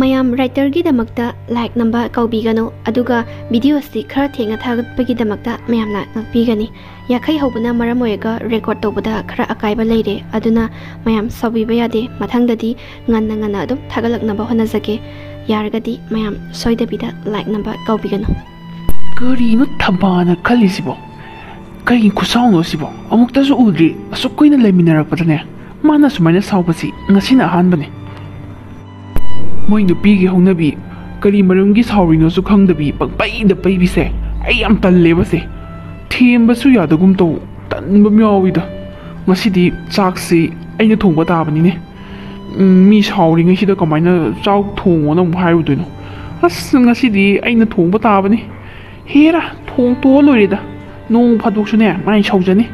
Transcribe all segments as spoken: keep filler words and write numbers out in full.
ꯃꯌꯥꯝ writerꯒꯤꯗꯃꯛꯇ like ꯅꯝꯕ ꯀꯥꯎꯕꯤꯒꯅꯨ, ꯑꯗꯨꯒ videoꯁꯤ ꯈꯔ ꯊꯦꯡꯅ ꯊꯥꯒꯠꯄꯒꯤꯗꯃꯛꯇ ꯃꯌꯥꯝꯅ ꯉꯥꯛꯄꯤꯒꯅꯤ꯫ ꯌꯥꯡꯈꯩ ꯍꯧꯕꯅ ꯃꯔꯝ ꯑꯣꯏꯔꯒ record ꯇꯧꯕꯗ ꯈꯔ ꯑꯀꯥꯏꯕ ꯂꯩꯔꯦ, ꯑꯗꯨꯅ ꯃꯌꯥꯝ ꯁꯥꯎꯕꯤꯕ ꯌꯥꯗꯦ꯫ ꯃꯊꯪꯗꯗꯤ ꯉꯟꯅ ꯉꯟꯅ ꯑꯗꯨꯝ ꯊꯥꯒꯠꯂꯛꯅꯕ ꯍꯣꯠꯅꯖꯒꯦ꯫ ꯌꯥꯔꯒꯗꯤ ꯃꯌꯥꯝ ꯁꯣꯏꯗꯕꯤꯗ like ꯅꯝꯕ ꯀꯥꯎꯕꯤꯒꯅꯨ꯫ ꯀꯔꯤꯅꯣ ꯊꯝꯕꯥꯅ ꯈꯜꯂꯤꯁꯤꯕꯣ? ꯀꯩ ꯈꯨꯁꯥꯎꯅꯣ ꯁꯤꯕꯣ? ꯑꯃꯨꯛꯇꯁꯨ ꯎꯗ꯭ꯔꯤ, ꯑꯁꯨꯛ ꯀꯨꯏꯅ ꯂꯩꯃꯤꯟꯅꯔꯛꯄꯗꯅꯦ꯫ ꯃꯥꯅ ꯁꯨꯃꯥꯏꯅ ꯁꯥꯎꯕꯁꯤ ꯉꯁꯤꯅ ꯑꯍꯥꯟꯕꯅꯤ꯫ ꯃꯣꯏ ꯅꯨꯄꯤꯒꯤ ꯍꯧꯅꯕꯤ, ꯀꯔꯤ ꯃꯔꯝꯒꯤ ꯁꯥꯎꯔꯤꯅꯣꯁꯨ ꯈꯪꯗꯕꯤ ꯄꯪꯄꯩꯗ ꯄꯩꯕꯤꯁꯦ ꯑꯩ ꯌꯥꯝ ꯇꯜꯂꯦꯕꯁꯦ꯫ ꯊꯦꯝꯕꯁꯨ ꯌꯥꯗꯒꯨꯝ ꯇꯧ, ꯇꯟꯕ ꯑꯃ ꯌꯥꯎꯏꯗ꯫ ꯉꯁꯤꯗꯤ ꯆꯥꯛꯁꯤ ꯑꯩꯅ ꯊꯣꯡꯕ ꯇꯥꯕꯅꯤꯅꯦ꯫ ꯎꯝ, ꯃꯤ ꯁꯥꯎꯔꯤꯉꯩꯁꯤꯗ ꯀꯃꯥꯏꯅ ꯆꯥꯛ ꯊꯣꯡꯉꯣꯅ ꯑꯃꯨꯛ ꯍꯥꯏꯔꯨꯗꯣꯏꯅꯣ? ꯑꯁ, ꯉꯁꯤꯗꯤ ꯑꯩꯅ ꯊꯣꯡꯕ ꯇꯥꯕꯅꯤ꯫ ꯍꯦꯔꯥ, ꯊꯣꯡꯇꯣꯛꯑ ꯂꯣꯏꯔꯦꯗ꯫ ꯅꯣꯡ ꯐꯥꯗꯣꯛꯁꯨꯅꯦ ꯃꯥꯏ ꯁꯥꯎꯖꯅꯤ꯫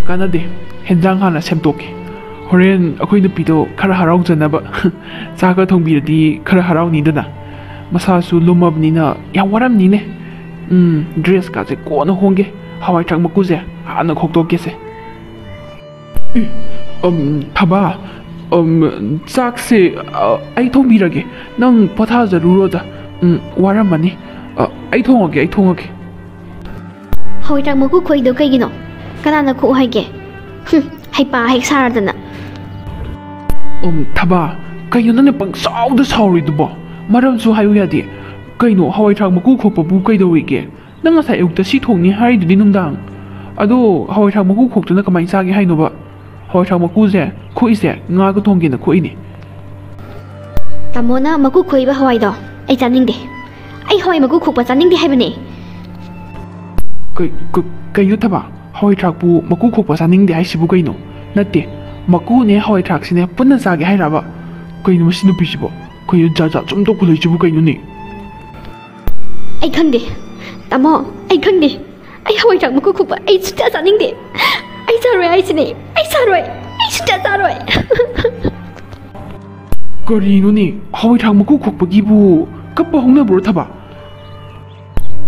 ꯀꯥꯟꯅꯗꯦ, ꯍꯦꯟꯖꯥꯡ ꯍꯥꯟꯅ ꯁꯦꯝꯗꯣꯛꯀꯦ꯫ ꯍꯣꯔꯦꯟ ꯑꯩꯈꯣꯏ ꯅꯨꯄꯤꯗꯣ ꯈꯔ ꯍꯔꯥꯎꯖꯅꯕ ꯆꯥꯛꯀ ꯊꯣꯡꯕꯤꯔꯗꯤ ꯈꯔ ꯍꯔꯥꯎꯅꯤꯗꯅ꯫ ꯃꯁꯥꯁꯨ ꯂꯨꯝꯃꯕꯅꯤꯅ ꯌꯥꯝ ꯋꯥꯔꯝꯅꯤꯅꯦ꯫ ꯎꯝ, dressꯀꯥꯁꯦ ꯀꯣꯟꯅ ꯍꯣꯡꯒꯦ꯫ ꯍꯋꯥꯏ ꯊ꯭ꯔꯥꯛ ꯃꯀꯨꯁꯦ ꯍꯥꯟꯅ ꯈꯣꯛꯇꯣꯛꯀꯦꯁꯦ꯫ ꯑꯦ, ꯑꯝ, ꯊꯕꯥ, ꯑꯝ, ꯆꯥꯛꯁꯦ, ꯑ, ꯑꯩ ꯊꯣꯡꯕꯤꯔꯒꯦ꯫ ꯅꯪ ꯄꯣꯊꯥꯖꯔꯨꯔꯣꯗ꯫ ꯎꯝ, ꯋꯥꯔꯝꯃꯅꯤ꯫ ꯑ, ꯑꯩ ꯊꯣꯡꯉꯒꯦ, ꯑꯩ ꯊꯣꯡꯉꯒꯦ꯫ ꯍꯋꯥꯏ ꯊ꯭ꯔꯥꯛ ꯃꯀꯨ ꯈꯣꯛꯏꯗꯣ ꯀꯩꯒꯤꯅꯣ? ꯀꯅꯥꯅ ꯈꯣꯛꯎ ꯍꯥꯏꯒꯦ? ꯍꯨꯝ, ꯍꯩꯄꯥ ꯍꯦꯛ ꯁꯥꯔꯗꯅ꯫ ꯑꯝ, ꯊꯕꯥ, ꯀꯩꯅꯣ ꯅꯪꯅ ꯄꯪꯁꯥꯎꯗ ꯁꯥꯎꯔꯤꯗꯨꯕꯣ? ꯃꯔꯝꯁꯨ ꯍꯥꯏꯌꯨ ꯌꯥꯗꯦ꯫ ꯀꯩꯅꯣ, ꯍꯋꯥꯏ ꯊ꯭ꯔꯥꯛ ꯃꯀꯨ ꯈꯣꯛꯄꯕꯨ ꯀꯩꯗꯧꯋꯦꯒꯦ? ꯅꯪ ꯉꯁꯥꯏ ꯑꯌꯨꯛꯇ ꯁꯤ ꯊꯣꯡꯅꯤ ꯍꯥꯏꯔꯤꯗꯨꯗꯤ ꯅꯨꯡꯗꯥꯡ꯫ ꯑꯗꯣ ꯍꯋꯥꯏ ꯊ꯭ꯔꯥꯛ ꯃꯀꯨ ꯈꯣꯛꯇꯅ ꯀꯃꯥꯏꯅ ꯆꯥꯒꯦ ꯍꯥꯏꯅꯣꯕ? ꯍꯋꯥꯏ ꯊ꯭ꯔꯥꯛ ꯃꯀꯨꯁꯦ ꯈꯣꯛꯏꯁꯦ ꯉꯥꯒ ꯊꯣꯡꯒꯦꯅ ꯈꯣꯛꯏꯅꯦ꯫ ꯇꯥꯃꯣꯅ ꯃꯀꯨ ꯈꯣꯛꯏꯕ ꯍꯋꯥꯏꯗꯣ ꯑꯩ ꯆꯥꯅꯤꯡꯗꯦ꯫ ꯑꯩ ꯍꯋꯥꯏ ꯃꯀꯨ ꯈꯣꯛꯄ ꯆꯥꯅꯤꯡꯗꯦ ꯍꯥꯏꯕꯅꯦ꯫ ꯀꯩ-, ꯀ-, ꯀꯩꯅꯣ ꯊꯕꯥ? ꯍꯋꯥꯏ ꯊ꯭ꯔꯥꯛꯄꯨ ꯃꯀꯨ ꯈꯣꯛꯄ ꯆꯥꯅꯤꯡꯗꯦ ꯍꯥꯏꯁꯤꯕꯨ ꯀꯩꯅꯣ? ꯅꯠꯇꯦ, ꯃꯀꯨꯅꯦ ꯍꯋꯥꯏ ꯊ꯭ꯔꯥꯛꯁꯤꯅꯦ ꯄꯨꯟꯅ ꯆꯥꯒꯦ ꯍꯥꯏꯔꯕ? ꯀꯩꯅꯣ ꯃꯁꯤ ꯅꯨꯄꯤꯁꯤꯕꯣ? ꯀꯩꯅꯣ ꯖꯥꯠ ꯖꯥꯠ ꯁꯨꯝ ꯇꯧꯈꯠꯂꯛꯏꯁꯤꯕꯨ ꯀꯩꯅꯣꯅꯦ? ꯑꯩ ꯈꯪꯗꯦ, ꯇꯥꯃꯣ, ꯑꯩ ꯈꯪꯗꯦ꯫ ꯑꯩ ꯍꯋꯥꯏ ꯊ꯭ꯔꯥꯛ ꯃꯀꯨ ꯈꯣꯛꯄ ꯑꯩ ꯁꯨꯡꯆꯥ ꯆꯥꯅꯤꯡꯗꯦ꯫ ꯑꯩ ꯆꯥꯔꯣꯏ ꯍꯥꯏꯁꯤꯅꯦ꯫ ꯑꯩ ꯆꯥꯔꯣꯏ꯫ ꯑꯩ ꯁꯨꯡꯆꯥ ꯆꯥꯔꯣꯏ꯫ ꯀꯔꯤꯅꯣꯅꯦ? ꯍꯋꯥꯏ ꯊ꯭ꯔꯥꯛ ꯃꯀꯨ ꯈꯣꯛꯄꯒꯤꯕꯨ ꯀꯞꯄ ꯍꯧꯅꯕ꯭ꯔꯣ ꯊꯕꯥ?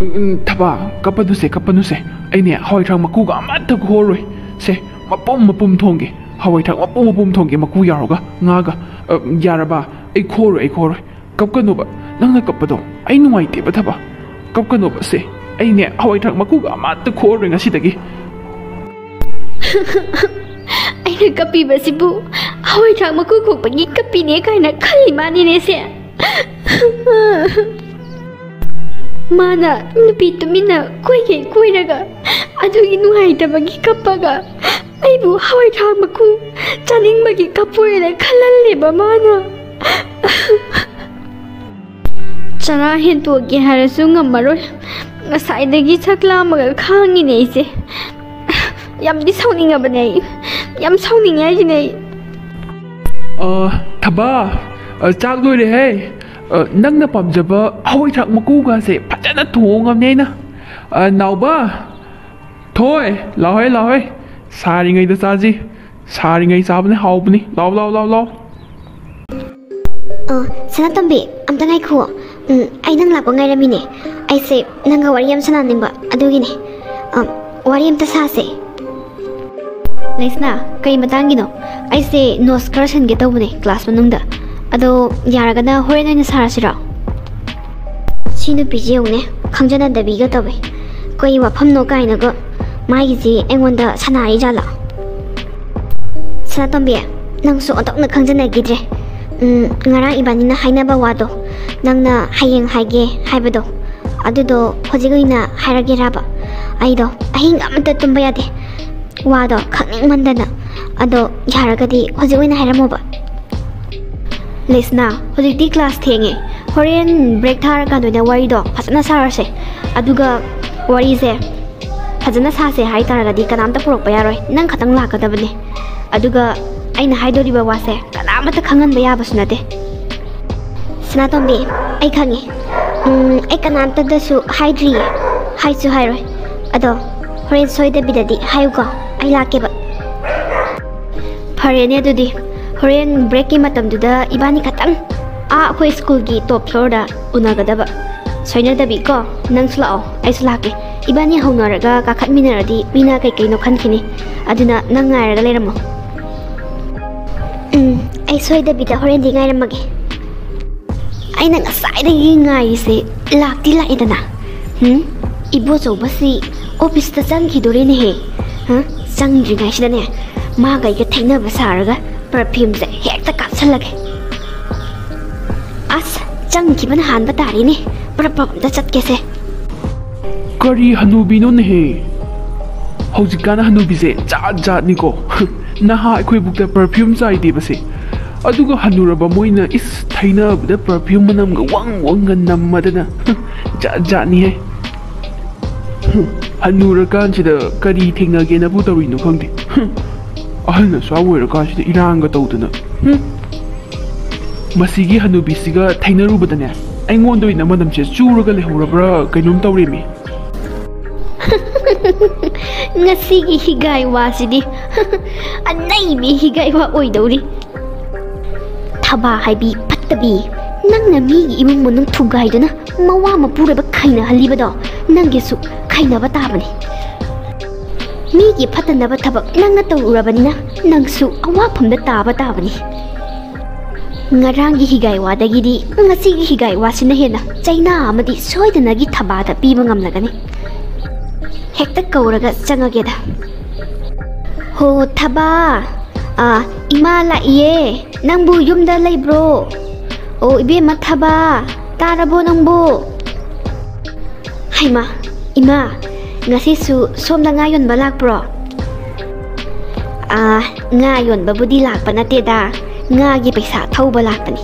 ꯎꯝ, ꯎꯝ, ꯊꯕꯥ, ꯀꯞꯄꯅꯨꯁꯦ, ꯀꯞꯄꯅꯨꯁꯦ꯫ ꯑꯩꯅꯦ ꯍꯋꯥꯏ ꯊ꯭ꯔꯥꯛ ꯃꯀꯨꯒ ꯑꯃꯠꯇ ꯈꯣꯛꯑꯔꯣꯏ꯫ ꯁꯦ, ꯃꯄꯨꯝ ꯃꯄꯨꯝ ꯊꯣꯡꯒꯦ꯫ ꯍꯋꯥꯏ ꯊ꯭ꯔꯥꯛ ꯃꯄꯨꯝ ꯃꯄꯨꯝ ꯊꯣꯡꯒꯦ, ꯃꯀꯨ ꯌꯥꯎꯔꯒ, ꯉꯥꯒ꯫ ꯑ, ꯌꯥꯔꯕ? ꯑꯩ ꯈꯣꯔꯣꯏ, ꯑꯩ ꯈꯣꯔꯣꯏ꯫ ꯀꯞꯀꯅꯣꯕ꯫ ꯅꯪꯅ ꯀꯞꯄꯗꯣ ꯑꯩ ꯅꯨꯡꯉꯥꯏꯇꯦꯕ, ꯊꯕ꯫ ꯀꯞꯀꯅꯣꯕ ꯁꯦ꯫ ꯑꯩꯅꯦ ꯍꯋꯥꯏ ꯊ꯭ꯔꯥꯛ ꯃꯀꯨꯒ ꯑꯃꯠꯇ ꯈꯣꯔꯣꯏ ꯉꯁꯤꯗꯒꯤ꯫ ꯑꯩꯅ ꯀꯞꯄꯤꯕꯁꯤꯕꯨ ꯍꯋꯥꯏ ꯊ꯭ꯔꯥꯛ ꯃꯀꯨ ꯈꯣꯛꯄꯒꯤ ꯀꯞꯄꯤꯅꯦ ꯀꯥꯏꯅ ꯈꯜꯂꯤ ꯃꯥꯅꯤꯅꯦ ꯁꯦ꯫ ꯃꯥꯅ ꯅꯨꯄꯤ ꯇꯨꯃꯤꯟꯅ ꯀꯣꯏꯈꯩ ꯀꯣꯏꯔꯒ ꯑꯗꯨꯒꯤ ꯅꯨꯡꯉꯥꯏꯇꯕꯒꯤ ꯀꯞꯄꯒ ꯑꯩꯕꯨ ꯍꯋꯥꯏ ꯊ꯭ꯔꯥꯛ ꯃꯀꯨ ꯆꯥꯅꯤꯡꯕꯒꯤ ꯀꯞꯄꯣꯏꯅ ꯈꯜꯍꯜꯂꯦꯕ ꯃꯥꯅ꯫ ꯆꯔꯥ ꯍꯦꯟꯇꯣꯛꯀꯦ ꯍꯥꯏꯔꯁꯨ ꯉꯝꯃꯔꯣꯏ꯫ ꯉꯁꯥꯏꯗꯒꯤ ꯁꯛ ꯂꯥꯝꯃꯒ ꯈꯥꯡꯉꯤꯅꯦ ꯑꯩꯁꯦ꯫ ꯌꯥꯝꯗꯤ ꯁꯥꯎꯅꯤꯡꯉꯕꯅꯦ ꯑꯩ꯫ ꯌꯥꯝ ꯁꯥꯎꯅꯤꯡꯉꯦ ꯍꯥꯏꯁꯤꯅꯦ ꯑꯩ꯫ ꯑ, ꯊꯕ, ꯑ, ꯆꯥꯛ ꯂꯣꯏꯔꯦꯍꯦ꯫ ꯑ, ꯅꯪꯅ ꯄꯥꯝꯖꯕ ꯍꯋꯥꯏ ꯊ꯭ꯔꯥꯛ ꯃꯀꯨꯒꯁꯦ ꯐꯖꯅ ꯊꯣꯡꯉꯕꯅꯦ ꯑꯩꯅ꯫ ꯑ, ꯅꯥꯎꯕ, ꯊꯣꯏ, ꯂꯥꯎꯍꯦ, ꯂꯥꯎꯍꯦ꯫ ꯁꯥꯔꯤꯉꯩꯗ ꯆꯥꯁꯤ꯫ ꯁꯥꯔꯤꯉꯩ ꯆꯥꯕꯅꯦ ꯍꯥꯎꯕꯅꯤ꯫ ꯂꯥꯎ, ꯂꯥꯎ, ꯂꯥꯎ, ꯂꯥꯎ꯫ ꯑ, ꯁꯅꯥꯇꯣꯝꯕꯤ, ꯑꯝꯇ ꯉꯥꯏꯈꯨꯑꯣ꯫ ꯎꯝ, ꯑꯩ ꯅꯪ ꯂꯥꯛꯄ ꯉꯥꯏꯔꯝꯃꯤꯅꯦ꯫ ꯑꯩꯁꯦ ꯅꯪꯒ ꯋꯥꯔꯤ ꯑꯃ ꯁꯥꯟꯅꯅꯤꯡꯕ, ꯑꯗꯨꯒꯤꯅꯦ꯫ ꯑ, ꯋꯥꯔꯤ ꯑꯝꯇ ꯁꯥꯁꯦ꯫ ꯂꯩꯁꯅꯥ, ꯀꯩ ꯃꯇꯥꯡꯒꯤꯅꯣ? ꯑꯩꯁꯦ ꯅꯣꯠꯁ ꯈꯔ ꯁꯤꯟꯒꯦ ꯇꯧꯕꯅꯦ ꯀ꯭ꯂꯥꯁ ꯃꯅꯨꯡꯗ꯫ ꯑꯗꯣ ꯌꯥꯔꯒꯅ ꯍꯣꯔꯦꯟ ꯑꯣꯏꯅ ꯁꯥꯔꯁꯤꯔꯣ? ꯁꯤ ꯅꯨꯄꯤꯁꯦ ꯌꯦꯡꯉꯨꯅꯦ, ꯈꯪꯖꯅꯗꯕꯤꯒ ꯇꯧꯋꯦ꯫ ꯀꯩ ꯋꯥꯐꯝꯅꯣ ꯀꯥꯏꯅꯒ ꯃꯥꯒꯤꯁꯦ ꯑꯩꯉꯣꯟꯗ ꯁꯥꯟꯅꯔꯤꯖꯥꯠꯂꯣ? ꯁꯅꯥꯇꯣꯝꯕꯤ, ꯅꯪꯁꯨ ꯑꯣꯟꯊꯣꯛꯅ ꯈꯪꯖꯅꯈꯤꯗ꯭ꯔꯦ꯫ ꯎꯝ, ꯉꯔꯥꯡ ꯏꯕꯥꯅꯤꯅ ꯍꯥꯏꯅꯕ ꯋꯥꯗꯣ, ꯅꯪꯅ ꯍꯌꯦꯡ ꯍꯥꯏꯒꯦ ꯍꯥꯏꯕꯗꯣ, ꯑꯗꯨꯗꯣ ꯍꯧꯖꯤꯛ ꯑꯣꯏꯅ ꯍꯥꯏꯔꯒꯦꯔꯕ? ꯑꯩꯗꯣ ꯑꯍꯤꯡ ꯑꯃꯠꯇ ꯇꯨꯝꯕ ꯌꯥꯗꯦ, ꯋꯥꯗꯣ ꯈꯪꯅꯤꯡꯃꯟꯗꯅ꯫ ꯑꯗꯣ ꯌꯥꯔꯒꯗꯤ ꯍꯧꯖꯤꯛ ꯑꯣꯏꯅ ꯍꯥꯏꯔꯝꯃꯣꯕ꯫ ꯂꯩꯁꯅꯥ, ꯍꯧꯖꯤꯛꯇꯤ ꯀ꯭ꯂꯥꯁ ꯊꯦꯡꯉꯦ꯫ ꯍꯣꯔꯦꯟ ꯕ꯭ꯔꯦꯛ ꯊꯥꯔꯀꯥꯟꯗ ꯑꯣꯏꯅ ꯋꯥꯔꯤꯗꯣ ꯐꯖꯅ ꯁꯥꯔꯁꯦ꯫ ꯑꯗꯨꯒ ꯋꯥꯔꯤꯁꯦ ꯐꯖꯅ ꯁꯥꯁꯦ ꯍꯥꯏ ꯇꯥꯔꯒꯗꯤ ꯀꯅꯥꯝꯇ ꯄꯨꯔꯛꯄ ꯌꯥꯔꯣꯏ, ꯅꯪ ꯈꯛꯇꯪ ꯂꯥꯛꯀꯗꯕꯅꯦ꯫ ꯑꯗꯨꯒ ꯑꯩꯅ ꯍꯥꯏꯗꯣꯔꯤꯕ ꯋꯥꯁꯦ ꯀꯅꯥꯃꯠꯇ ꯈꯪꯍꯟꯕ ꯌꯥꯕꯁꯨ ꯅꯠꯇꯦ꯫ ꯁꯅꯥꯇꯣꯝꯕꯤ, ꯑꯩ ꯈꯪꯉꯦ꯫ ꯎꯝ, ꯑꯩ ꯀꯅꯥꯝꯇꯗꯁꯨ ꯍꯥꯏꯗ꯭ꯔꯤꯌꯦ, ꯍꯥꯏꯁꯨ ꯍꯥꯏꯔꯣꯏ꯫ ꯑꯗꯣ ꯍꯣꯔꯦꯟ ꯁꯣꯏꯗꯕꯤꯗꯗꯤ ꯍꯥꯏꯌꯨꯀꯣ, ꯑꯩ ꯂꯥꯛꯀꯦꯕ꯫ ꯐꯔꯦꯅꯦ ꯑꯗꯨꯗꯤ, ꯍꯣꯔꯦꯟ ꯕ꯭ꯔꯦꯛꯀꯤ ꯃꯇꯝꯗꯨꯗ ꯏꯕꯥꯅꯤ ꯈꯛꯇꯪ ꯑꯥ ꯑꯩꯈꯣꯏ ꯁ꯭ꯀꯨꯜꯒꯤ ꯇꯣꯞ ꯐ꯭ꯂꯣꯔꯗ ꯎꯅꯒꯗꯕ꯫ ꯁꯣꯏꯅꯗꯕꯤ ꯀꯣ, ꯅꯪꯁꯨ ꯂꯥꯛꯑꯣ, ꯑꯩꯁꯨ ꯂꯥꯛꯀꯦ꯫ ꯏꯕꯥꯅꯤ ꯍꯧꯅꯔꯒ ꯀꯥꯈꯠꯃꯤꯟꯅꯔꯗꯤ ꯃꯤꯅ ꯀꯩ ꯀꯩꯅꯣ ꯈꯟꯈꯤꯅꯤ꯫ ꯑꯗꯨꯅ ꯅꯪ ꯉꯥꯏꯔꯒ ꯂꯩꯔꯝꯃꯣ꯫ ꯎꯝ, ꯑꯩ ꯁꯣꯏꯗꯕꯤꯗ ꯍꯣꯔꯦꯟꯗꯤ ꯉꯥꯏꯔꯝꯃꯒꯦ꯫ ꯑꯩꯅ ꯉꯁꯥꯏꯗꯒꯤ ꯉꯥꯏꯔꯤꯁꯦ ꯂꯥꯛꯇꯤ ꯂꯥꯛꯑꯦꯗꯅ꯫ ꯎꯝ? ꯏꯕꯣꯆꯧꯕꯁꯤ ꯑꯣꯐꯤꯁꯇ ꯆꯪꯈꯤꯗꯣꯔꯦꯅꯦꯍꯦ꯫ ꯍꯥ? ꯆꯪꯗ꯭ꯔꯤꯉꯩꯁꯤꯗꯅꯦ, ꯃꯥꯒ ꯑꯩꯒ ꯊꯩꯅꯕ ꯁꯥꯔꯒ ꯄꯔꯐ꯭ꯌꯨꯝꯁꯦ ꯍꯦꯛꯇ ꯀꯥꯞꯁꯜꯂꯒꯦ꯫ ꯑꯁ, ꯆꯪꯈꯤꯕꯅ ꯍꯥꯟꯕ ꯇꯥꯔꯦꯅꯦ꯫ ꯄꯔꯞ ꯄꯔꯞ ꯑꯝꯇ ꯆꯠꯀꯦꯁꯦ꯫ ꯀꯔꯤ ꯍꯅꯨꯕꯤꯅꯣꯅꯦꯍꯦ? ꯍꯧꯖꯤꯛꯀꯥꯟ ꯍꯅꯨꯕꯤꯁꯦ ꯖꯥꯠ ꯖꯥꯠꯅꯤꯀꯣ꯫ ꯅꯍꯥ ꯑꯩꯈꯣꯏꯕꯨꯛꯇ ꯄꯔꯐ꯭ꯌꯨꯝ ꯆꯥꯏꯗꯦꯕꯁꯦ꯫ ꯑꯗꯨꯒ ꯍꯅꯨꯔꯕ ꯃꯣꯏꯅ ꯏꯁ ꯊꯩꯅꯕꯗ ꯄꯔꯐ꯭ꯌꯨꯝ ꯃꯅꯝꯒ ꯋꯪ ꯋꯪꯒ ꯅꯝꯃꯗꯅ꯫ ꯖꯥꯠ ꯖꯥꯠꯅꯤꯍꯦ꯫ ꯍꯅꯨꯔꯀꯥꯟꯁꯤꯗ ꯀꯔꯤ ꯊꯦꯡꯅꯒꯦꯅꯕꯨ ꯇꯧꯔꯤꯅꯣ ꯈꯪꯗꯦ꯫ ꯑꯍꯜ ꯑꯁꯥ ꯑꯣꯏꯔꯀꯥꯟꯁꯤꯗ ꯏꯔꯥꯡꯒ ꯇꯧꯗꯅ꯫ ꯃꯁꯤꯒꯤ ꯍꯅꯨꯕꯤꯁꯤꯒ ꯊꯩꯅꯔꯨꯕꯗꯅꯦ, ꯑꯩꯉꯣꯟꯗ ꯑꯣꯏꯅ ꯃꯅꯝꯁꯦ ꯆꯨꯔꯒ ꯂꯩꯍꯧꯔꯕ꯭ꯔꯥ ꯀꯩꯅꯣꯝ ꯇꯧꯔꯦꯃꯤ꯫ ꯉꯁꯤꯒꯤ ꯍꯤꯒꯥꯏ ꯋꯥꯁꯤꯗꯤ ꯑꯅꯩꯕꯤ ꯍꯤꯒꯥꯏ ꯋꯥ ꯑꯣꯏꯗꯧꯔꯤ꯫ ꯊꯕꯥ ꯍꯥꯏꯕꯤ ꯐꯠꯇꯕꯤ, ꯅꯪꯅ ꯃꯤꯒꯤ ꯏꯃꯨꯡ ꯃꯅꯨꯡ ꯊꯨꯒꯥꯏꯗꯨꯅ ꯃꯋꯥ ꯃꯄꯨꯔꯣꯏꯕ ꯈꯩꯅꯍꯜꯂꯤꯕꯗꯣ, ꯅꯪꯒꯤꯁꯨ ꯈꯩꯅꯕ ꯇꯥꯕꯅꯤ꯫ ꯃꯤꯒꯤ ꯐꯠꯇꯅꯕ ꯊꯕꯛ ꯅꯪꯅ ꯇꯧꯔꯨꯔꯕꯅꯤꯅ, ꯅꯪꯁꯨ ꯑꯋꯥꯐꯝꯗ ꯇꯥꯕ ꯇꯥꯕꯅꯤ꯫ ꯉꯔꯥꯡꯒꯤ ꯍꯤꯒꯥꯏ ꯋꯥꯗꯒꯤꯗꯤ ꯉꯁꯤꯒꯤ ꯍꯤꯒꯥꯏ ꯋꯥꯁꯤꯅ ꯍꯦꯟꯅ ꯆꯩꯅꯥ ꯑꯃꯗꯤ ꯁꯣꯏꯗꯅꯒꯤ ꯊꯕꯥꯗ ꯄꯤꯕ ꯉꯝꯂꯒꯅꯤ꯫ ꯍꯦꯛꯇ ꯀꯧꯔꯒ ꯆꯪꯉꯒꯦꯗ꯫ ꯍꯣ, ꯊꯕꯥ꯫ ꯑꯥ, ꯏꯃꯥ ꯂꯥꯛꯏꯌꯦ꯫ ꯅꯪꯕꯨ ꯌꯨꯝꯗ ꯂꯩꯕ꯭ꯔꯣ? ꯑꯣ, ꯏꯕꯦꯝꯃ ꯊꯕꯥ, ꯇꯥꯔꯕꯣ ꯅꯪꯕꯨ? ꯍꯩꯃꯥ, ꯏꯃꯥ, ꯉꯁꯤꯁꯨ ꯁꯣꯝꯗ ꯉꯥ ꯌꯣꯟꯕ ꯂꯥꯛꯄ꯭ꯔꯣ? ꯑꯥ, ꯉꯥ ꯌꯣꯟꯕꯕꯨꯗꯤ ꯂꯥꯛꯄ ꯅꯠꯇꯦꯗ, ꯉꯥꯒꯤ ꯄꯩꯁꯥ ꯊꯧꯕ ꯂꯥꯛꯄꯅꯤ꯫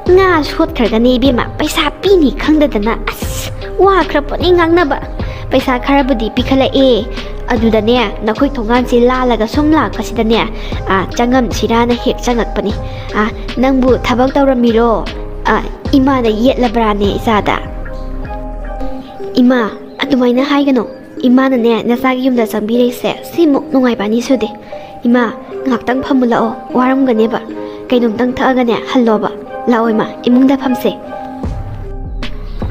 ꯉꯥ ꯁꯣꯠꯈ꯭ꯔꯒꯅꯦ ꯏꯕꯦꯝꯃ, ꯄꯩꯁꯥ ꯄꯤꯅꯤ ꯈꯪꯗꯗꯅ, ꯑꯁ, ꯋꯥꯈ꯭ꯔ ꯄꯣꯠꯅꯤ ꯉꯥꯡꯅꯕ꯫ ꯄꯩꯁꯥ ꯈꯔꯕꯨꯗꯤ ꯄꯤꯈꯠꯂꯛꯑꯦ꯫ ꯑꯗꯨꯗꯅꯦ, ꯅꯈꯣꯏ ꯊꯣꯡꯒꯥꯟꯁꯦ ꯂꯥꯜꯂꯒ ꯁꯨꯝ ꯂꯥꯛꯄꯁꯤꯗꯅꯦ, ꯑꯥ, ꯆꯪꯉꯝꯁꯤꯔꯥꯅ ꯍꯦꯛ ꯆꯪꯉꯛꯄꯅꯤ꯫ ꯑꯥ, ꯅꯪꯕꯨ ꯊꯕꯛ ꯇꯧꯔꯝꯃꯤꯔꯣ? ꯑꯥ, ꯏꯃꯥꯅ ꯌꯦꯠꯂꯕ꯭ꯔꯥꯅꯦ ꯏꯆꯥꯗ? ꯏꯃꯥ, ꯑꯗꯨꯃꯥꯏꯅ ꯍꯥꯏꯒꯅꯣ꯫ ꯏꯃꯥꯅꯅꯦ, ꯅꯆꯥꯒꯤ ꯌꯨꯝꯗ ꯆꯪꯕꯤꯔꯛꯏꯁꯦ ꯁꯤꯃꯨꯛ ꯅꯨꯡꯉꯥꯏꯕ ꯑꯅꯤ ꯁꯨꯗꯦ꯫ ꯏꯃꯥ, ꯉꯥꯛꯇꯪ ꯐꯝꯃꯨ ꯂꯥꯛꯑꯣ, ꯋꯥꯔꯝꯒꯅꯦꯕ꯫ ꯀꯩꯅꯣꯝꯇꯪ ꯊꯛꯑꯒꯅꯦ ꯍꯜꯂꯣꯕ꯫ ꯂꯥꯛꯑꯣ ꯏꯃꯥ, ꯏꯃꯨꯡꯗ ꯐꯝꯁꯦ꯫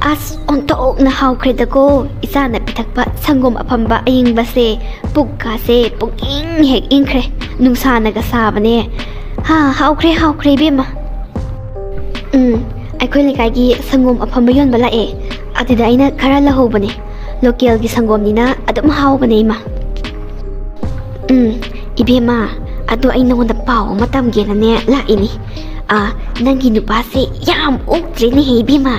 ꯑꯁ, ꯑꯣꯟꯊꯣꯛꯅ ꯍꯥꯎꯈ꯭ꯔꯦꯗꯀꯣ꯫ ꯏꯆꯥꯅ ꯄꯤꯊꯛꯄ ꯁꯪꯒꯣꯝ ꯑꯐꯝꯕ ꯑꯏꯪꯕꯁꯦ, ꯄꯨꯛꯀꯥꯁꯦ ꯄꯨꯛꯏꯪ ꯍꯦꯛ ꯏꯪꯈ꯭ꯔꯦ꯫ ꯅꯨꯡꯁꯥꯅꯒ ꯁꯥꯕꯅꯦ꯫ ꯍꯥ, ꯍꯥꯎꯈ꯭ꯔꯦ, ꯍꯥꯎꯈ꯭ꯔꯦ ꯏꯕꯦꯝꯃ꯫ ꯎꯝ, ꯑꯩꯈꯣꯏ ꯂꯩꯀꯥꯏꯒꯤ ꯁꯪꯒꯣꯝ ꯑꯐꯝꯕ ꯌꯣꯟꯕ ꯂꯥꯛꯑꯦ꯫ ꯑꯗꯨꯗ ꯑꯩꯅ ꯈꯔ ꯂꯧꯍꯧꯕꯅꯦ꯫ ꯂꯣꯀꯦꯜꯒꯤ ꯁꯪꯒꯣꯝꯅꯤꯅ ꯑꯗꯨꯝ ꯍꯥꯎꯕꯅꯦ, ꯏꯃꯥ꯫ ꯎꯝ, ꯏꯕꯦꯝꯃ, ꯑꯗꯣ ꯑꯩ ꯅꯉꯣꯟꯗ ꯄꯥꯎ ꯑꯃ ꯇꯝꯒꯦꯅꯅꯦ ꯂꯥꯛꯏꯅꯤ꯫ ꯑꯥ, ꯅꯪꯒꯤ ꯅꯨꯄꯥꯁꯦ ꯌꯥꯝ ꯑꯣꯛꯇ꯭ꯔꯦꯅꯦꯍꯦ, ꯏꯕꯦꯝꯃ꯫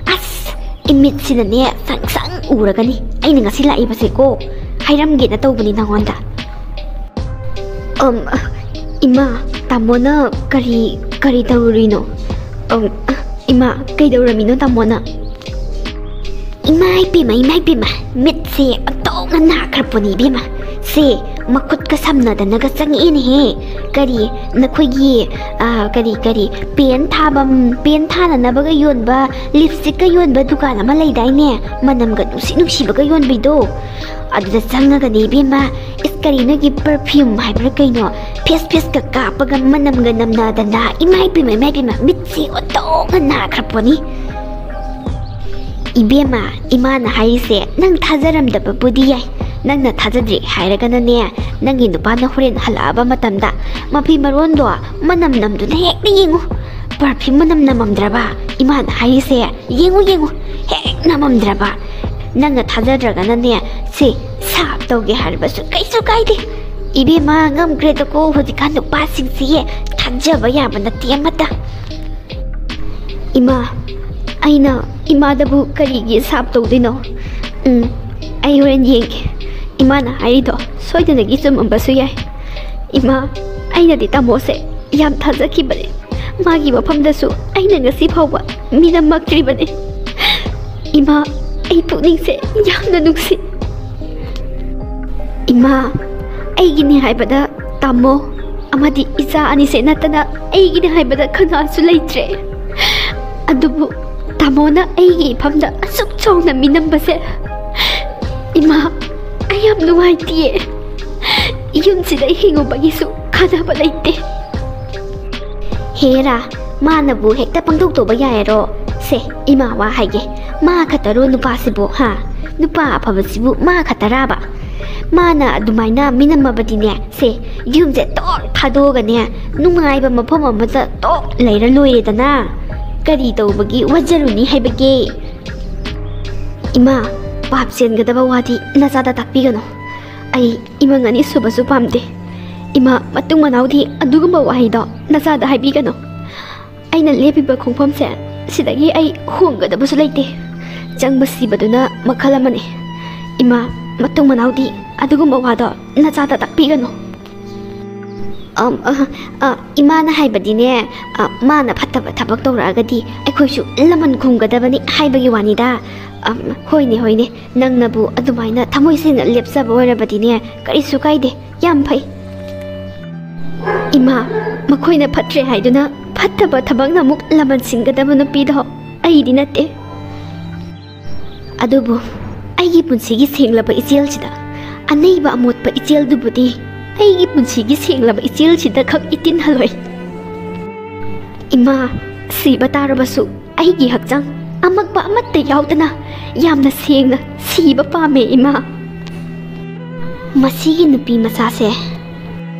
ꯑꯁ, ꯏꯃꯤꯠꯁꯤꯅꯅꯦ ꯁꯪ ꯁꯪ ꯎꯔꯒꯅꯤ꯫ ꯑꯩꯅ ꯉꯁꯤ ꯂꯥꯛꯏꯕꯁꯦꯀꯣ, ꯍꯥꯏꯔꯝꯒꯦꯅ ꯇꯧꯕꯅꯤ ꯅꯉꯣꯟꯗ꯫ ꯑꯝ, ꯏꯃꯥ, ꯇꯥꯃꯣꯅ ꯀꯔꯤ, ꯀꯔꯤ ꯇꯧꯔꯨꯔꯤꯅꯣ? ꯑꯝ, ꯏꯃꯥ, ꯀꯩꯗꯧꯔꯝꯃꯤꯅꯣ ꯇꯥꯃꯣꯅ? ꯏꯃꯥ ꯏꯄꯦꯝꯃ, ꯏꯃꯥ ꯏꯄꯦꯝꯃ, ꯃꯤꯠꯁꯦ ꯑꯣꯟꯊꯣꯛꯅ ꯅꯥꯈ꯭ꯔꯄꯣꯠꯅꯤ ꯏꯕꯦꯝꯃ꯫ ꯁꯦ, ꯃꯈꯨꯠꯀ ꯁꯝꯅꯗꯅꯒ ꯆꯪꯉꯛꯑꯦꯅꯦꯍꯦ꯫ ꯀꯔꯤ, ꯅꯈꯣꯏꯒꯤ, ꯑꯥ, ꯀꯔꯤ, ꯀꯔꯤ, ꯄꯦꯟ ꯊꯥꯕꯝ, ꯄꯦꯟ ꯊꯥꯅꯅꯕꯒ ꯌꯣꯟꯕ, ꯂꯤꯞꯁꯇꯤꯛꯀ ꯌꯣꯟꯕ ꯗꯨꯀꯥꯟ ꯑꯃ ꯂꯩꯗꯥꯏꯅꯦ? ꯃꯅꯝꯒ ꯅꯨꯡꯁꯤ ꯅꯨꯡꯁꯤꯕꯒ ꯌꯣꯟꯕꯤꯗꯣ꯫ ꯑꯗꯨꯗ ꯆꯪꯉꯒꯅꯦ ꯏꯕꯦꯝꯃ, ꯏꯁ, ꯀꯔꯤ ꯅꯣꯏꯒꯤ perfume ꯍꯥꯏꯕ꯭ꯔꯥ ꯀꯩꯅꯣ, ꯐꯦꯁ ꯐꯦꯁꯀ ꯀꯥꯞꯄꯒ ꯃꯅꯝꯒ ꯅꯝꯅꯗꯅ, ꯏꯃꯥ ꯏꯄꯦꯝꯃ, ꯏꯃꯥ ꯏꯄꯦꯝꯃ, ꯃꯤꯠꯁꯦ ꯑꯣꯟꯊꯣꯛꯅ ꯅꯥꯈ꯭ꯔꯄꯣꯠꯅꯤ꯫ ꯏꯕꯦꯝꯃ, ꯏꯃꯥꯅ ꯍꯥꯏꯔꯤꯁꯦ ꯅꯪ ꯊꯥꯖꯔꯝꯗꯕꯕꯨꯗꯤ ꯌꯥꯏ꯫ ꯅꯪꯅ ꯊꯥꯖꯗ꯭ꯔꯤ ꯍꯥꯏꯔꯒꯅꯅꯦ, ꯅꯪꯒꯤ ꯅꯨꯄꯥꯅ ꯍꯣꯔꯦꯟ ꯍꯜꯂꯛꯑꯕ ꯃꯇꯝꯗ ꯃꯐꯤ ꯃꯔꯣꯟꯗꯣ ꯃꯅꯝ ꯅꯝꯗꯨꯅ ꯍꯦꯛꯇ ꯌꯦꯡꯉꯨ꯫ Perfume ꯃꯅꯝ ꯅꯝꯃꯝꯗ꯭ꯔꯕ? ꯏꯃꯥꯅ ꯍꯥꯏꯔꯤꯁꯦ ꯌꯦꯡꯉꯨ, ꯌꯦꯡꯉꯨ, ꯍꯦꯛ ꯅꯝꯃꯝꯗ꯭ꯔꯕ? ꯅꯪꯅ ꯊꯥꯖꯗ꯭ꯔꯒꯅꯅꯦ, ꯁꯦ, ꯁꯥꯞ ꯇꯧꯒꯦ ꯍꯥꯏꯔꯕꯁꯨ ꯀꯩꯁꯨ ꯀꯥꯏꯗꯦ꯫ ꯏꯕꯦꯝꯃ, ꯉꯝꯈ꯭ꯔꯦꯗꯀꯣ, ꯍꯧꯖꯤꯛꯀꯥꯟ ꯅꯨꯄꯥꯁꯤꯡꯁꯦ ꯊꯥꯖꯕ ꯌꯥꯕ ꯅꯠꯇꯦ ꯑꯃꯠꯇ꯫ ꯏꯃꯥ, ꯑꯩꯅ ꯏꯃꯥꯗꯕꯨ ꯀꯔꯤꯒꯤ ꯁꯥꯞ ꯇꯧꯗꯣꯏꯅꯣ? ꯎꯝ, ꯑꯩ ꯍꯣꯔꯦꯟ ꯌꯦꯡꯒꯦ꯫ ꯏꯃꯥꯅ ꯍꯥꯏꯔꯤꯗꯣ ꯁꯣꯏꯗꯅꯒꯤ ꯆꯨꯝꯃꯝꯕꯁꯨ ꯌꯥꯏ꯫ ꯏꯃꯥ, ꯑꯩꯅꯗꯤ ꯇꯥꯃꯣꯁꯦ ꯌꯥꯝ ꯊꯥꯖꯈꯤꯕꯅꯦ꯫ ꯃꯥꯒꯤ ꯃꯐꯝꯗꯁꯨ ꯑꯩꯅ ꯉꯁꯤ ꯐꯥꯎꯕ ꯃꯤꯅꯝꯃꯛꯇ꯭ꯔꯤꯕꯅꯦ꯫ ꯏꯃꯥ, ꯑꯩ ꯄꯨꯛꯅꯤꯡꯁꯦ ꯌꯥꯝꯅ ꯅꯨꯡꯁꯤ꯫ ꯏꯃꯥ, ꯑꯩꯒꯤꯅꯤ ꯍꯥꯏꯕꯗ ꯇꯥꯃꯣ ꯑꯃꯗꯤ ꯏꯆꯥ ꯑꯅꯤꯁꯦ ꯅꯠꯇꯅ ꯑꯩꯒꯤꯅꯤ ꯍꯥꯏꯕꯗ ꯀꯅꯥꯁꯨ ꯂꯩꯇ꯭ꯔꯦ꯫ ꯑꯗꯨꯕꯨ ꯇꯥꯃꯣꯅ ꯑꯩꯒꯤ ꯏꯐꯝꯗ ꯑꯁꯨꯛ ꯆꯥꯎꯅ ꯃꯤꯅꯝꯕꯁꯦ, ꯏꯃꯥ, ꯑꯩ ꯌꯥꯝ ꯅꯨꯡꯉꯥꯏꯇꯤꯌꯦ꯫ ꯌꯨꯝꯁꯤꯗ ꯍꯤꯡꯉꯨꯕꯒꯤꯁꯨ ꯀꯥꯟꯅꯕ ꯂꯩꯇꯦ꯫ ꯍꯦꯔꯥ, ꯃꯥꯅꯕꯨ ꯍꯦꯛꯇ ꯄꯪꯇꯧ ꯇꯧꯕ ꯌꯥꯏꯔꯣ? ꯁꯦ, ꯏꯃꯥ ꯋꯥ ꯍꯥꯏꯒꯦ, ꯃꯥ ꯈꯛꯇꯔꯣ ꯅꯨꯄꯥꯁꯤꯕꯨ, ꯍꯥ? ꯅꯨꯄꯥ ꯑꯐꯕꯁꯤꯕꯨ ꯃꯥ ꯈꯛꯇꯔꯥꯕ? ꯃꯥꯅ ꯑꯗꯨꯃꯥꯏꯅ ꯃꯤꯅꯝꯃꯕꯗꯤꯅꯦ, ꯁꯦ, ꯌꯨꯝꯁꯦ ꯇꯣꯛ ꯊꯥꯗꯣꯛꯑꯒꯅꯦ, ꯅꯨꯡꯉꯥꯏꯕ ꯃꯐꯝ ꯑꯃꯗ ꯇꯣꯛ ꯂꯩꯔ ꯂꯣꯏꯔꯦꯗꯅ꯫ ꯀꯔꯤ ꯇꯧꯕꯒꯤ ꯋꯥꯖꯔꯨꯅꯤ ꯍꯥꯏꯕꯒꯦ? ꯏꯃꯥ, ꯄꯥꯞ ꯆꯦꯟꯒꯗꯕ ꯋꯥꯗꯤ ꯅꯆꯥꯗ ꯇꯥꯛꯄꯤꯒꯅꯨ꯫ ꯑꯩ ꯏꯃꯪ ꯑꯅꯤ ꯁꯨꯕꯁꯨ ꯄꯥꯝꯗꯦ꯫ ꯏꯃꯥ, ꯃꯇꯨꯡ ꯃꯅꯥꯎꯗꯤ ꯑꯗꯨꯒꯨꯝꯕ ꯋꯥꯍꯩꯗꯣ ꯅꯆꯥꯗ ꯍꯥꯏꯕꯤꯒꯅꯨ꯫ ꯑꯩꯅ ꯂꯦꯞꯄꯤꯕ ꯈꯣꯡꯐꯝꯁꯦ, ꯁꯤꯗꯒꯤ ꯑꯩ ꯍꯣꯡꯒꯗꯕꯁꯨ ꯂꯩꯇꯦ꯫ ꯆꯪꯕ ꯁꯤꯕꯗꯨꯅ ꯃꯈꯜ ꯑꯃꯅꯤ꯫ ꯏꯃꯥ, ꯃꯇꯨꯡ ꯃꯅꯥꯎꯗꯤ ꯑꯗꯨꯒꯨꯝꯕ ꯋꯥꯗꯣ ꯅꯆꯥꯗ ꯇꯥꯛꯄꯤꯒꯅꯨ꯫ ꯑꯝ, ꯑ, ꯑ, ꯏꯃꯥꯅ ꯍꯥꯏꯕꯗꯤꯅꯦ, ꯑ, ꯃꯥꯅ ꯐꯠꯇꯕ ꯊꯕꯛ ꯇꯧꯔꯛꯑꯒꯗꯤ ꯑꯩꯈꯣꯏꯁꯨ ꯂꯃꯟ ꯈꯨꯝꯒꯗꯕꯅꯤ ꯍꯥꯏꯕꯒꯤ ꯋꯥꯅꯤꯗ꯫ ꯑꯝ, ꯍꯣꯏꯅꯦ, ꯍꯣꯏꯅꯦ, ꯅꯪꯅꯕꯨ ꯑꯗꯨꯃꯥꯏꯅ ꯊꯃꯣꯏ ꯁꯦꯡꯅ ꯂꯦꯞꯆꯕ ꯑꯣꯏꯔꯕꯗꯤꯅꯦ, ꯀꯔꯤꯁꯨ ꯀꯥꯏꯗꯦ, ꯌꯥꯝ ꯐꯩ꯫ ꯏꯃꯥ, ꯃꯈꯣꯏꯅ ꯐꯠꯇ꯭ꯔꯦ ꯍꯥꯏꯗꯨꯅ ꯐꯠꯇꯕ ꯊꯕꯛꯅ ꯑꯃꯨꯛ ꯂꯃꯟ ꯁꯤꯡꯒꯗꯕ ꯅꯨꯄꯤꯗꯣ ꯑꯩꯗꯤ ꯅꯠꯇꯦ꯫ ꯑꯗꯨꯕꯨ ꯑꯩꯒꯤ ꯄꯨꯟꯁꯤꯒꯤ ꯁꯦꯡꯂꯕ ꯏꯆꯦꯜꯁꯤꯗ, ꯑꯅꯩꯕ ꯑꯃꯣꯠꯄ ꯏꯆꯦꯜꯗꯨꯕꯨꯗꯤ ꯑꯩꯒꯤ ꯄꯨꯟꯁꯤꯒꯤ ꯁꯦꯡꯂꯕ ꯏꯆꯦꯜꯁꯤꯗ ꯈꯛ ꯏꯇꯤꯟꯍꯜꯂꯣꯏ꯫ ꯏꯃꯥ, ꯁꯤꯕ ꯇꯥꯔꯕꯁꯨ ꯑꯩꯒꯤ ꯍꯛꯆꯥꯡ ꯑꯃꯛꯄ ꯑꯃꯠꯇ ꯌꯥꯎꯗꯅ ꯌꯥꯝꯅ ꯁꯦꯡꯅ ꯁꯤꯕ ꯄꯥꯝꯃꯦ, ꯏꯃꯥ꯫ ꯃꯁꯤꯒꯤ ꯅꯨꯄꯤ ꯃꯆꯥꯁꯦ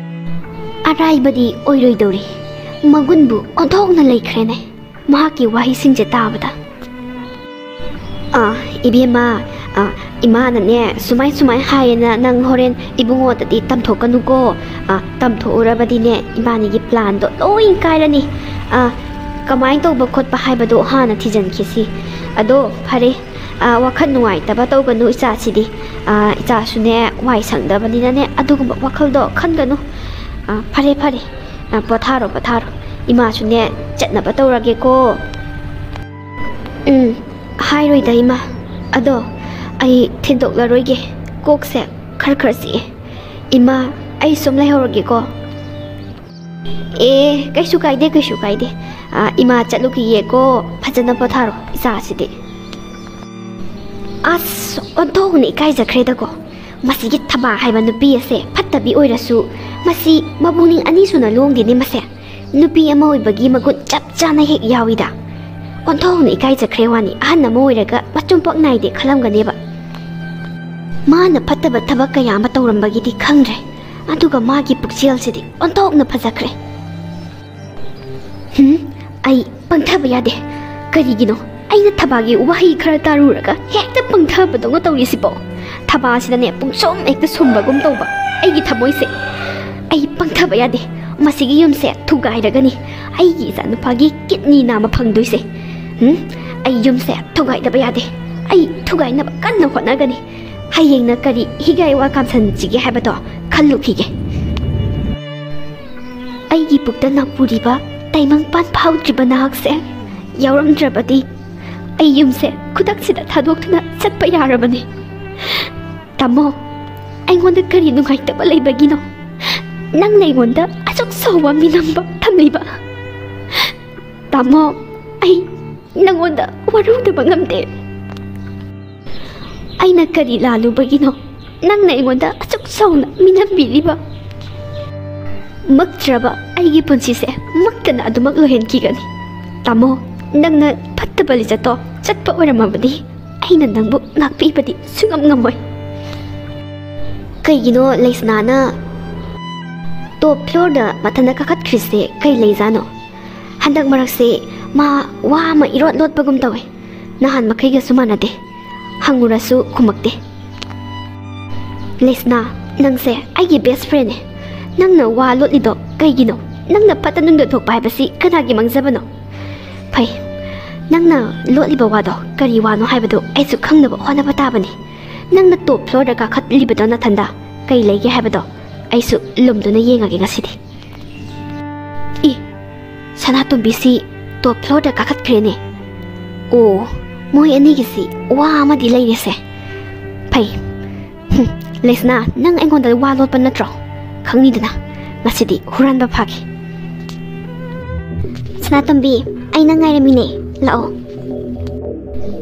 ꯑꯔꯥꯏꯕꯗꯤ ꯑꯣꯏꯔꯣꯏꯗꯧꯔꯤ꯫ ꯃꯒꯨꯟꯕꯨ ꯑꯣꯟꯊꯣꯛꯅ ꯂꯩꯈ꯭ꯔꯦꯅꯦ ꯃꯍꯥꯛꯀꯤ ꯋꯥꯍꯩꯁꯤꯡꯁꯦ ꯇꯥꯕꯗ꯫ ꯑꯥ, ꯏꯕꯦꯝꯃ, ꯑꯥ, ꯏꯃꯥꯅꯅꯦ ꯁꯨꯃꯥꯏ ꯁꯨꯃꯥꯏ ꯍꯥꯏꯌꯦꯅ ꯅꯪ ꯍꯣꯔꯦꯟ ꯏꯕꯨꯡꯉꯣꯗꯗꯤ ꯇꯝꯊꯣꯛꯀꯅꯨꯀꯣ꯫ ꯑꯥ, ꯇꯝꯊꯣꯛꯎꯔꯕꯗꯤꯅꯦ ꯏꯕꯥꯅꯤꯒꯤ ꯄ꯭ꯂꯥꯟꯗꯣ ꯂꯣꯏ ꯀꯥꯏꯔꯅꯤ꯫ ꯑꯥ, ꯀꯃꯥꯏꯅ ꯇꯧꯕ ꯈꯣꯠꯄ ꯍꯥꯏꯕꯗꯣ ꯍꯥꯟꯅ ꯊꯤꯖꯤꯟꯈꯤꯁꯤ꯫ ꯑꯗꯣ ꯐꯔꯦ, ꯑꯥ, ꯋꯥꯈꯜ ꯅꯨꯡꯉꯥꯏꯇꯕ ꯇꯧꯒꯅꯨ ꯏꯆꯥꯁꯤꯗꯤ꯫ ꯑꯥ, ꯏꯆꯥꯁꯨꯅꯦ ꯋꯥꯏ ꯁꯪꯗꯕꯅꯤꯅꯅꯦ ꯑꯗꯨꯒꯨꯝꯕ ꯋꯥꯈꯜꯗꯣ ꯈꯟꯒꯅꯨ꯫ ꯑꯥ, ꯐꯔꯦ ꯐꯔꯦ, ꯑꯥ, ꯄꯣꯊꯥꯔꯣ ꯄꯣꯊꯥꯔꯣ꯫ ꯏꯃꯥꯁꯨꯅꯦ ꯆꯠꯅꯕ ꯇꯧꯔꯒꯦꯀꯣ꯫ ꯎꯝ, ꯍꯥꯏꯔꯣꯏꯗ ꯏꯃꯥ꯫ ꯑꯗꯣ ꯑꯩ ꯊꯤꯟꯗꯣꯛꯂꯔꯣꯏꯒꯦ, ꯀꯣꯛꯁꯦ ꯈꯔ ꯈꯔ ꯆꯤꯛꯑꯦ꯫ ꯏꯃꯥ, ꯑꯩ ꯁꯨꯝ ꯂꯩꯍꯧꯔꯒꯦꯀꯣ꯫ ꯑꯦ, ꯀꯩꯁꯨ ꯀꯥꯏꯗꯦ, ꯀꯩꯁꯨ ꯀꯥꯏꯗꯦ꯫ ꯑꯥ, ꯏꯃꯥ ꯆꯠꯂꯨꯈꯤꯒꯦꯀꯣ, ꯐꯖꯅ ꯄꯣꯊꯥꯔꯣ ꯏꯆꯥꯁꯤꯗꯤ꯫ ꯑꯁ, ꯑꯣꯟꯊꯣꯛꯅ ꯏꯀꯥꯏꯖꯈ꯭ꯔꯦꯗꯀꯣ꯫ ꯃꯁꯤꯒꯤ ꯊꯕꯥ ꯍꯥꯏꯕ ꯅꯨꯄꯤ ꯑꯁꯦ ꯐꯠꯇꯕꯤ ꯑꯣꯏꯔꯁꯨ, ꯃꯁꯤ ꯃꯄꯨꯛꯅꯤꯡ ꯑꯅꯤ ꯁꯨꯅ ꯂꯣꯡꯗꯦꯅꯦ ꯃꯁꯦ꯫ ꯅꯨꯄꯤ ꯑꯃ ꯑꯣꯏꯕꯒꯤ ꯃꯒꯨꯟ ꯆꯞ ꯆꯥꯅ ꯍꯦꯛ ꯌꯥꯎꯏꯗ꯫ ꯑꯣꯟꯊꯣꯛꯅ ꯏꯀꯥꯏꯖꯈ꯭ꯔꯦ ꯋꯥꯅꯤ, ꯑꯍꯟ ꯑꯃ ꯑꯣꯏꯔꯒ ꯃꯆꯨꯝ ꯄꯣꯛ ꯅꯥꯏꯗꯦ ꯈꯜꯂꯝꯒꯅꯦꯕ꯫ ꯃꯥꯅ ꯐꯠꯇꯕ ꯊꯕꯛ ꯀꯌꯥ ꯑꯃ ꯇꯧꯔꯝꯕꯒꯤꯗꯤ ꯈꯪꯗ꯭ꯔꯦ, ꯑꯗꯨꯒ ꯃꯥꯒꯤ ꯄꯨꯛꯆꯦꯜꯁꯤꯗꯤ ꯑꯣꯟꯊꯣꯛꯅ ꯐꯖꯈ꯭ꯔꯦ꯫ ꯍꯨꯝ, ꯑꯩ ꯄꯪꯊꯕ ꯌꯥꯗꯦ꯫ ꯀꯔꯤꯒꯤꯅꯣ ꯑꯩꯅ ꯊꯕꯥꯒꯤ ꯋꯥꯍꯩ ꯈꯔ ꯇꯥꯔꯨꯔꯒ ꯍꯦꯛꯇ ꯄꯪꯊꯕꯗꯧꯅ ꯇꯧꯔꯤꯁꯤꯕꯣ? ꯊꯕꯥꯁꯤꯗꯅꯦ ꯄꯨꯡꯁꯨꯝ ꯍꯦꯛꯇ ꯁꯨꯝꯕꯒꯨꯝ ꯇꯧꯕ ꯑꯩꯒꯤ ꯊꯃꯣꯏꯁꯦ꯫ ꯑꯩ ꯄꯪꯊꯕ ꯌꯥꯗꯦ꯫ ꯃꯁꯤꯒꯤ ꯌꯨꯝꯁꯦ ꯊꯨꯒꯥꯏꯔꯒꯅꯤ ꯑꯩꯒꯤ ꯏꯆꯥꯅꯨꯄꯥꯒꯤ ꯀꯤꯠꯅꯤ ꯅꯥꯝꯃ ꯐꯪꯗꯣꯏꯁꯦ꯫ ꯎꯝ, ꯑꯩ ꯌꯨꯝꯁꯦ ꯊꯨꯒꯥꯏꯗꯕ ꯌꯥꯗꯦ꯫ ꯑꯩ ꯊꯨꯒꯥꯏꯅꯕ ꯀꯟꯅ ꯍꯣꯠꯅꯒꯅꯤ꯫ ꯍꯌꯦꯡꯅ ꯀꯔꯤ ꯍꯤꯒꯥꯏ ꯋꯥ ꯀꯥꯝꯁꯟꯁꯤꯒꯦ ꯍꯥꯏꯕꯗꯣ ꯈꯜꯂꯨꯈꯤꯒꯦ꯫ ꯑꯩꯒꯤ ꯄꯨꯛꯇ ꯅꯧꯄꯨꯔꯤꯕ ꯇꯥꯏꯕꯪꯄꯥꯟ ꯐꯥꯎꯗ꯭ꯔꯤꯕ ꯅꯍꯥꯛꯁꯦ ꯌꯥꯎꯔꯝꯗ꯭ꯔꯕꯗꯤ ꯑꯩ ꯌꯨꯝꯁꯦ ꯈꯨꯗꯛꯁꯤꯗ ꯊꯥꯗꯣꯛꯇꯨꯅ ꯆꯠꯄ ꯌꯥꯔꯕꯅꯤ꯫ ꯇꯥꯃꯣ, ꯑꯩꯉꯣꯟꯗ ꯀꯔꯤ ꯅꯨꯡꯉꯥꯏꯇꯕ ꯂꯩꯕꯒꯤꯅꯣ? ꯅꯪꯅ ꯑꯩꯉꯣꯟꯗ ꯑꯁꯨꯛ ꯆꯥꯎꯕ ꯃꯤꯅꯝꯕ ꯊꯝꯂꯤꯕ? ꯇꯥꯃꯣ, ꯑꯩ ꯅꯪꯉꯣꯟꯗ ꯋꯥꯔꯧꯗꯕ ꯉꯝꯗꯦ꯫ ꯑꯩꯅ ꯀꯔꯤ ꯂꯥꯜꯂꯨꯕꯒꯤꯅꯣ ꯅꯪꯅ ꯑꯩꯉꯣꯟꯗ ꯑꯁꯨꯛ ꯆꯥꯎꯅ ꯃꯤꯅꯝꯕꯤꯔꯤꯕ? ꯃꯛꯇ꯭ꯔꯕ ꯑꯩꯒꯤ ꯄꯨꯟꯁꯤꯁꯦ ꯃꯛꯇꯅ ꯑꯗꯨꯃꯛ ꯂꯣꯏꯍꯟꯈꯤꯒꯅꯤ꯫ ꯇꯥꯃꯣ, ꯅꯪꯅ ꯐꯠꯇꯕ ꯂꯤꯆꯠꯇꯣ ꯆꯠꯄ ꯑꯣꯏꯔꯝꯃꯕꯗꯤ ꯑꯩꯅ ꯅꯪꯕꯨ ꯉꯥꯛꯄꯤꯕꯗꯤ ꯁꯨꯡꯉꯝ ꯉꯝꯃꯣꯏ꯫ ꯀꯩꯒꯤꯅꯣ ꯂꯩꯁꯅꯥꯅ ꯇꯣꯞ ꯐ꯭ꯂꯣꯔꯗ ꯃꯊꯟꯇ ꯀꯥꯈꯠꯈ꯭ꯔꯤꯁꯦ? ꯀꯩ ꯂꯩꯖꯥꯠꯅꯣ? ꯍꯟꯗꯛ ꯃꯔꯛꯁꯦ ꯃꯥ ꯋꯥ ꯑꯃ ꯏꯔꯣꯠ ꯂꯣꯠꯄꯒꯨꯝ ꯇꯧꯋꯦ꯫ ꯅꯍꯥꯟ ꯃꯈꯩꯒꯁꯨ ꯃꯥꯟꯅꯗꯦ꯫ ꯍꯪꯉꯨꯔꯁꯨ ꯈꯨꯝꯃꯛꯇꯦ꯫ ꯂꯤꯁꯅꯥ, ꯅꯪꯁꯦ ꯑꯩꯒꯤ ꯕꯦꯁ ꯐ꯭ꯔꯦꯟꯅꯦ꯫ ꯅꯪꯅ ꯋꯥ ꯂꯣꯠꯂꯤꯗꯣ ꯀꯩꯒꯤꯅꯣ? ꯅꯪꯅ ꯐꯠꯇ ꯅꯨꯡꯗ ꯊꯣꯛꯄ ꯍꯥꯏꯕꯁꯤ ꯀꯅꯥꯒꯤ ꯃꯥꯡꯖꯕꯅꯣ? ꯐꯩ, ꯅꯪꯅ ꯂꯣꯠꯂꯤꯕ ꯋꯥꯗꯣ ꯀꯔꯤ ꯋꯥꯅꯣ ꯍꯥꯏꯕꯗꯨ ꯑꯩꯁꯨ ꯈꯪꯅꯕ ꯍꯣꯠꯅꯕ ꯇꯥꯕꯅꯤ꯫ ꯅꯪꯅ ꯇꯣꯞ ꯐ꯭ꯂꯣꯔꯗ ꯀꯥꯈꯠꯂꯤꯕꯗꯣ ꯅꯊꯟꯗ ꯀꯩ ꯂꯩꯒꯦ ꯍꯥꯏꯕꯗꯣ ꯑꯩꯁꯨ ꯂꯨꯝꯗꯨꯅ ꯌꯦꯡꯉꯒꯦ ꯉꯁꯤꯗꯤ꯫ ꯏ, ꯁꯅꯥꯇꯣꯝꯕꯤꯁꯤ ꯇꯣꯞ ꯐ꯭ꯂꯣꯔꯗ ꯀꯥꯈꯠꯈ꯭ꯔꯦꯅꯦ꯫ ꯑꯣ, ꯃꯣꯏ ꯑꯅꯤꯒꯤꯁꯤ ꯋꯥ ꯑꯃꯗꯤ ꯂꯩꯔꯦꯁꯦ꯫ ꯐꯩ꯫ ꯍꯨꯝ, ꯂꯩꯁꯅꯥ, ꯅꯪ ꯑꯩꯉꯣꯟꯗ ꯋꯥ ꯂꯣꯠꯄ ꯅꯠꯇ꯭ꯔꯣ? ꯈꯪꯅꯤꯗꯅ, ꯉꯁꯤꯗꯤ ꯍꯨꯔꯥꯟꯕ ꯐꯥꯒꯦ꯫ ꯁꯅꯥꯇꯣꯝꯕꯤ, ꯑꯩ ꯅꯪ ꯉꯥꯏꯔꯝꯃꯤꯅꯦ꯫ ꯂꯥꯛꯑꯣ꯫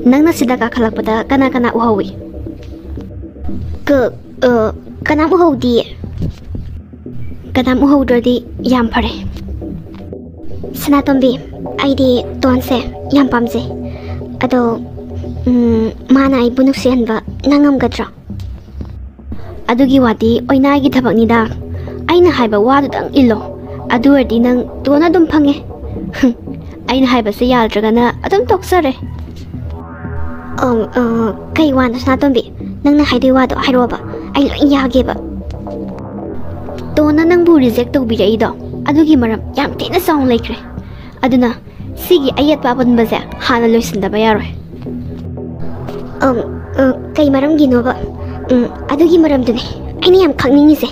ꯅꯪꯅ ꯁꯤꯗ ꯀꯥꯈꯠꯂꯛꯄꯗ ꯀꯅꯥ ꯀꯅꯥ ꯎꯍꯧꯏ? ꯀ-, ꯑ, ꯀꯅꯥꯝ ꯎꯍꯧꯗꯤꯌꯦ꯫ ꯀꯅꯥꯝ ꯎꯍꯧꯗ꯭ꯔꯗꯤ ꯌꯥꯝ ꯐꯔꯦ꯫ ꯁꯅꯥꯇꯣꯝꯕꯤ, ꯑꯩꯗꯤ ꯇꯣꯟꯁꯦ ꯌꯥꯝ ꯄꯥꯝꯖꯩ꯫ ꯑꯗꯣ, ꯎꯝ, ꯃꯥꯅ ꯑꯩꯕꯨ ꯅꯨꯡꯁꯤꯍꯟꯕ ꯅꯪ ꯉꯝꯒꯗ꯭ꯔꯣ? ꯑꯗꯨꯒꯤ ꯋꯥꯗꯤ ꯑꯣꯏꯅꯥꯒꯤ ꯊꯕꯛꯅꯤꯗ꯫ ꯑꯩꯅ ꯍꯥꯏꯕ ꯋꯥꯗꯨꯗꯪ ꯏꯜꯂꯣ꯫ ꯑꯗꯨ ꯑꯣꯏꯔꯗꯤ ꯅꯪ ꯇꯣꯟ ꯑꯗꯨꯝ ꯐꯪꯉꯦ꯫ ꯍꯨꯝ, ꯑꯩꯅ ꯍꯥꯏꯕꯁꯦ ꯌꯥꯗ꯭ꯔꯒꯅ ꯑꯗꯨꯝ ꯇꯣꯛꯆꯔꯦ꯫ ꯑꯝ, ꯑ, ꯀꯩ ꯋꯥꯅꯣ, ꯁꯅꯥꯇꯣꯝꯕꯤ? ꯅꯪꯅ ꯍꯥꯏꯗꯣꯏ ꯋꯥꯗꯣ ꯍꯥꯏꯔꯛꯑꯣꯕ, ꯑꯩ ꯂꯣꯏ ꯌꯥꯒꯦꯕ꯫ ꯇꯣꯟꯅ ꯅꯪꯕꯨ ꯔꯤꯖꯦꯛ ꯇꯧꯕꯤꯔꯛꯏꯗꯣ, ꯑꯗꯨꯒꯤ ꯃꯔꯝ ꯌꯥꯝ ꯊꯤꯅ ꯆꯥꯎꯅ ꯂꯩꯈ꯭ꯔꯦ꯫ ꯑꯗꯨꯅ ꯁꯤꯒꯤ ꯑꯌꯦꯠꯄ ꯑꯄꯟꯕꯁꯦ ꯍꯥꯟꯅ ꯂꯣꯏꯁꯤꯟꯗꯕ ꯌꯥꯔꯣꯏ꯫ ꯑꯝ, ꯑ, ꯀꯩ ꯃꯔꯝꯒꯤꯅꯣꯕ? ꯎꯝ, ꯑꯗꯨꯒꯤ ꯃꯔꯝꯗꯨꯅꯦ ꯑꯩꯅ ꯌꯥꯝ ꯈꯪꯅꯤꯡꯉꯤꯁꯦ꯫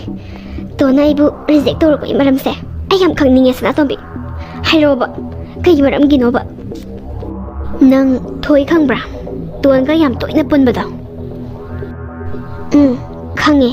ꯇꯣꯟꯅ ꯑꯩꯕꯨ ꯔꯤꯖꯦꯛ ꯇꯧꯔꯛꯄꯒꯤ ꯃꯔꯝꯁꯦ ꯑꯩ ꯌꯥꯝ ꯈꯪꯅꯤꯡꯉꯦ, ꯁꯅꯥꯇꯣꯝꯕꯤ꯫ ꯍꯥꯏꯔꯛꯑꯣꯕ, ꯀꯩꯒꯤ ꯃꯔꯝꯒꯤꯅꯣꯕ? ꯅꯪ ꯊꯣꯏ ꯈꯪꯕ꯭ꯔꯥ? ꯇꯣꯟꯒ ꯌꯥꯝ ꯇꯣꯏꯅ ꯄꯨꯟꯕꯗꯣ꯫ ꯎꯝ, ꯈꯪꯉꯦ꯫